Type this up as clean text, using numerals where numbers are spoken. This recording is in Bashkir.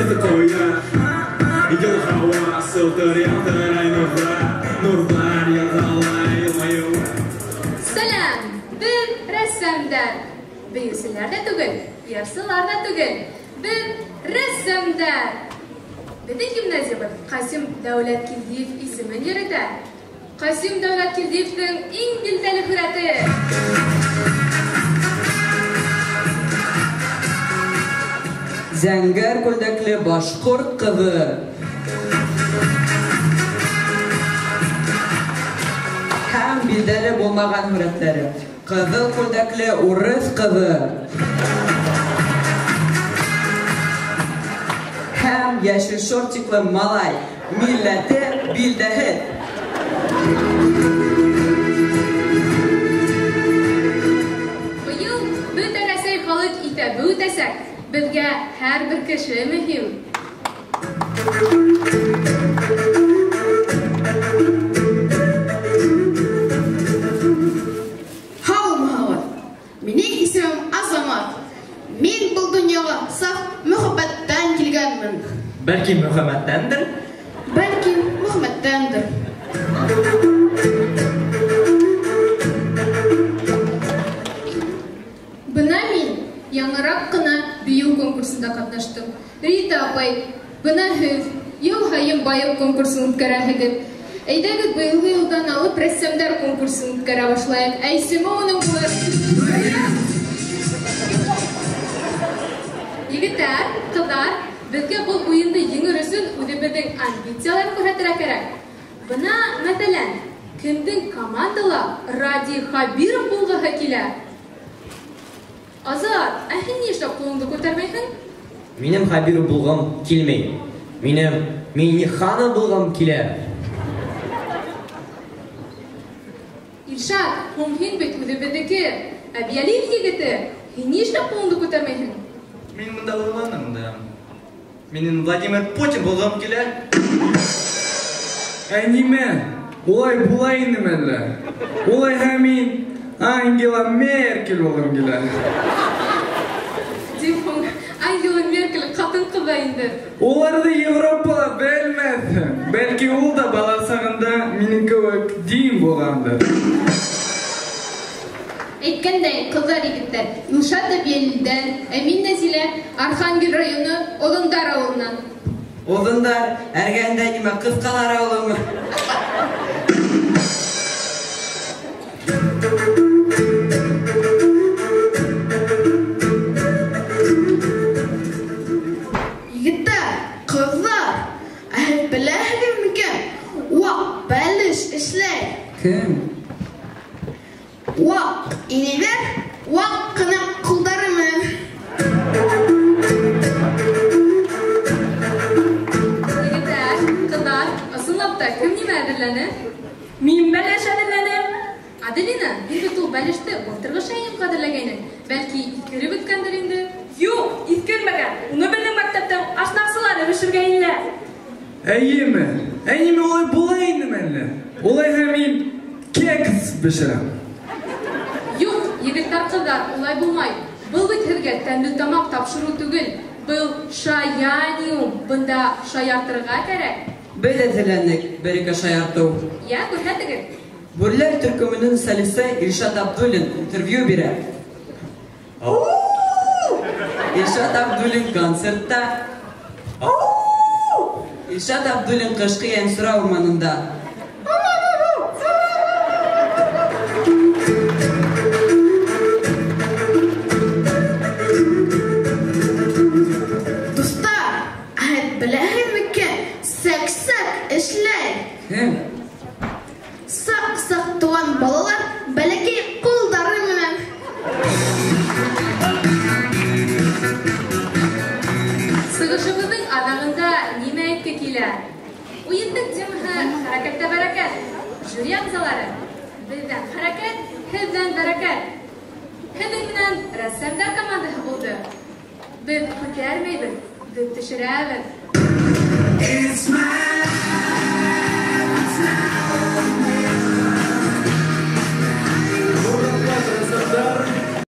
Эҫе ҡоя, йылға сылтыр ялтырай нурҙар, нурҙар йылғалай йылмайыу. Сәләм, беҙ рәссамдар. Бейеүселәр ҙә түгел, йырсылар ҙа түгел. Беҙ рәссамдар. Беҙҙең гимназиябыҙ Ҡасим Дәүләткилдиев исемен йөрөтә. Ҡасим Дәүләткилдиевтең иң билдәле һүрәте. Зәңгәр күлдәкле башҡорт ҡыҙы. Һәм билдәле булмаған һүрәттәре. Ҡыҙыл күлдәкле урыҫ ҡыҙы. Һәм йәшел шортиклы малай. Милләте билдәһеҙ. Быйыл бөтә Рәсәй халыҡ иҫәбе үтәсәк. Беҙгә һәр бер кеше мөһим. Һаумыһығыҙ! Минең исемем Азамат. Мин был донъяға саф мөхәббәттән килгәнмен. Бәлки мөхәббәттәндер? Бәлки мөхәббәттәндер. Бына мин яңыраҡ ҡына бейеү конкурсында ҡатнаштым. Рита апай, бына һеҙ йыл һайын байыу конкурсын үткәрәһегеҙ. Әйҙәгеҙ быйылғы йылдан алып рәссамдар конкурсын үткәрә башлайыҡ. Ә исеме уның булыр. Егеттәр, ҡыҙҙар, беҙгә был уйынды еңер өсөн үҙебеҙҙең амбициялар күрһәтергә кәрәк. Бына, мәҫәлән, кемдең командала Радий Хабиров булғыһы килә? Азат, ә һин ни эшләп ҡулыңды күтәрмәйһең? Минең Хабиров булғым килмәй. Минең Миңнеханов булғым килә. Илшат, һуң һин бит үҙебеҙҙеке. Әбйәлил егете, һин ни эшләп ҡулыңды күтәрмәйһең? Мин бында уйланым да. Минең Владимир Путин булғым килә. Ә нимә? Улай була инеме әллә? Улайһа мин Ангела Меркель булғым килә. Тип һуң, Ангела Меркель ҡатын-ҡыҙ ҙа инде. Уларҙы Европала белмәҫһең. Бәлки ул да бала сағында минең кеүек дин булғандыр. Әйткәндәй, ҡыҙҙар, егеттәр, Илшат Әбйәлилдән, ә мин Нәзилә Архангел районы Оҙондар ауылынан. Оҙондар эргәһендә нимә, ҡыҫҡалар ауылымы? Егеттәр, ҡыҙҙар, ә һеҙ беләһегеҙ микән? Ваҡ бәлеш эшләй. Кем? Ваҡ инәйҙәр, ваҡ ҡына ҡулдары менән. Егеттәр, ҡыҙҙар, ысынлап та кем нимә әҙерләне? Мин бәлеш әҙерләнем. Аделина, һин бит ул бәлеште былтырғы шәйем ҡәҙерләгәйнең. Бәлки иҫкереп бөткәндер инде? Юҡ, иҫкермәгән. Уны беҙҙең мәктәптең ашнаҡсылары бешергәйнеләр. Эйеме? Ә нимә улай була инеме әллә? Улайһа мин кекс бешерәм. Юҡ, егеттәр, ҡыҙҙар, улай булмай. Был бит һеҙгә тәмле тамаҡ тапшырыу түгел. Был шаяниум. Бында шаяртырға кәрәк. Беҙ әҙерләнек бер-ике шаяртыу. Йә, күрһәтегеҙ. Бүреләр төркөмөнөң солисты Илшат Абдуллин интервью бирә. Илшат Абдуллин концертта. Илшат Абдуллин ҡышҡы Йәнсура урманында. Дуҫтар, ә һеҙ беләһегеҙме кем сәк-сәк эшләй? Кем? Саҡ-саҡ туған балалар бәләкәй ҡулдары менән. Сығышыбыҙҙың аҙағында нимә әйтке килә? Уйындың темаһы хәрәкәттә бәрәкәт. Жюри ағзалары, беҙҙән хәрәкәт, һеҙҙән бәрәкәт. Һеҙҙең менән рәссамдар командаһы булды. Беҙ күтәрмәйбеҙ, беҙ төшөрәбеҙ. It's my